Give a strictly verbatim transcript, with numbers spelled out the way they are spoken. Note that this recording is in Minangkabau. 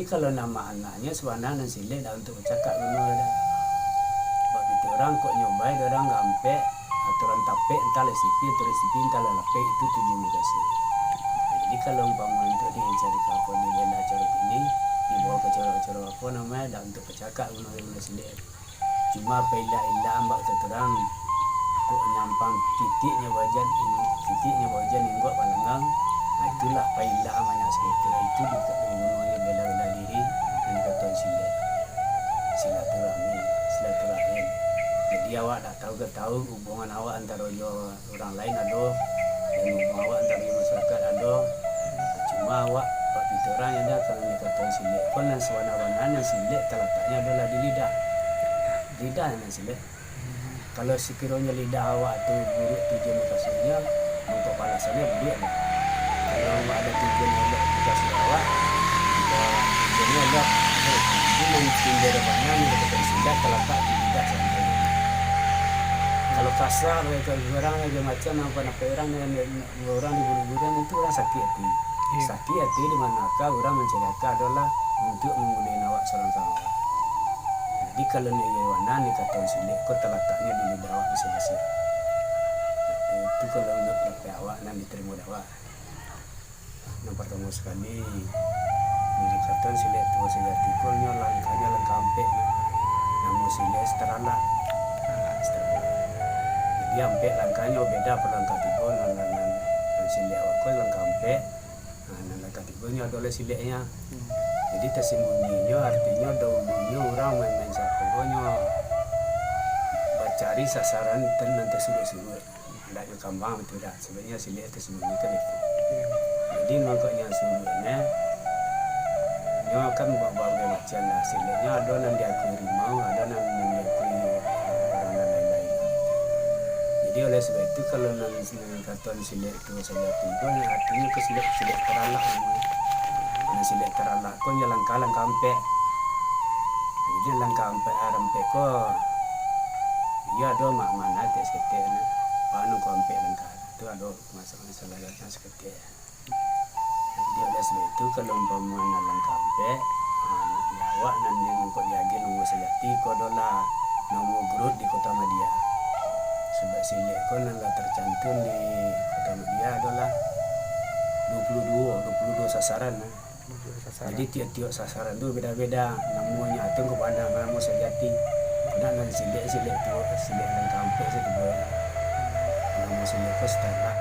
Kalau nan maknanyo sabananyo nan silek dak untuak bacakak guno dah. Bak pitih urang kok nyo bae dek urang gampek, atau urang tapek, antah lah sipi, atau sipi, antah lah lapek, itu tujuan mukasuik. Jadi kalau umpamo untuak dicari ka apo, dibela caro kini, dibawa ka caro-caro apo namonyo, dak untuak bacakak guno, guno silek. Cuma pailak-ilak ambak taturang, kok nyampang titiknyo bajan, titiknyo bajan ingguak balanggang, nah, itulah pailak banyak saketek, itu digunonyo bela-bela diri, nan dikatoan silek. Silaturahmi, silaturahim. Jadi awak dak tahu ka tahu hubungan awak antaro jo urang lain ado, dan hubungan awak antaro jo masyarakat ado. Cuma awak bak pitih urang ado, kalau dikatoan silek ko nan sabana-bana, nan silek talataknyo adolah di lidah. Lidah nan silek. Kalau sakironyo lidah awak tu buruak tujuan mukasuiknyo, mangko balasannyo buruak lah. Kalau ado tujuan elok mukasuik awak, yo, tujuannyo elok. Jadi nan timbul bana, nan dikatoan silek talatak di lidah sajo. Kalau kasa, kalau urang macam-macam, nan pandapat urang, nan, nan, urang diburu-buru, itu urang sakik ati. Iyo. Sakik ati di manakah urang mancari adolah untuak mambunuah awak surang-surang. Jadi, kalau nan iyo bana, nan dikatoan silek ko talataknyo di lidah awak masing-masing. Itu, itu kalau menurut pandapat awak, nan ditarimo dek awak. Nan partamo sakali, nan dikatoan silek tu sajati ko nyo langkahnyo langkah ampek. Namo silek taralak. Taralak, taralak. Jadi, ampek langkahnyo, beda pado langkah tigo, nan, nan, nan, nan silek awak ko langkah ampek. Nah, nan langkah tigonyo adolah sileknyo. Hmm. Jadi, tasimbunyi nyo, artinyo, dahulunyo urang main-main sapogonyo bacari sasaran nan tasuruik-suruik. Andaknyo kambang tu dah. Sabananyo silek tasimbunyi kan itu. Hmm. Jadi, mangkonyo suruiknyo, nyo kan ba-, babagai macam lah. Sileknyo ado nan diakui rimau, ado nan, nan diakui urang nan lain-lain. Jadi, oleh sebab itu, kalau nan, nan dikatoan silek tu sajati ko, artinyo ko silek, silek taralak namonyo. Nan silek taralak ko nyo langkah, langkah ampek. Jadi langkah ampek, arampek ko, iyo ado mak-, makna saketek-saketek, nah. Panu ko ampek langkah. Tu ado masalah-masalah saketek. Jadi oleh sebab itu, kalau umpamo nan langkah ampek, ah, di awak nan di mangko diagiah namo sajati ko adolah namo grup di Kota Madia. Sabab silek ko nan lah tercantum di Kota Madia adolah duo puluah duo, duo puluah duo sasaran, nah. Duo puluah duo sasaran. Jadi tiok-tiok sasaran tu beda-beda namonyo, tu ko bana namo sajati. Nak nan silek, silek tu, silek langkah ampek se tu, namo silek ko standar.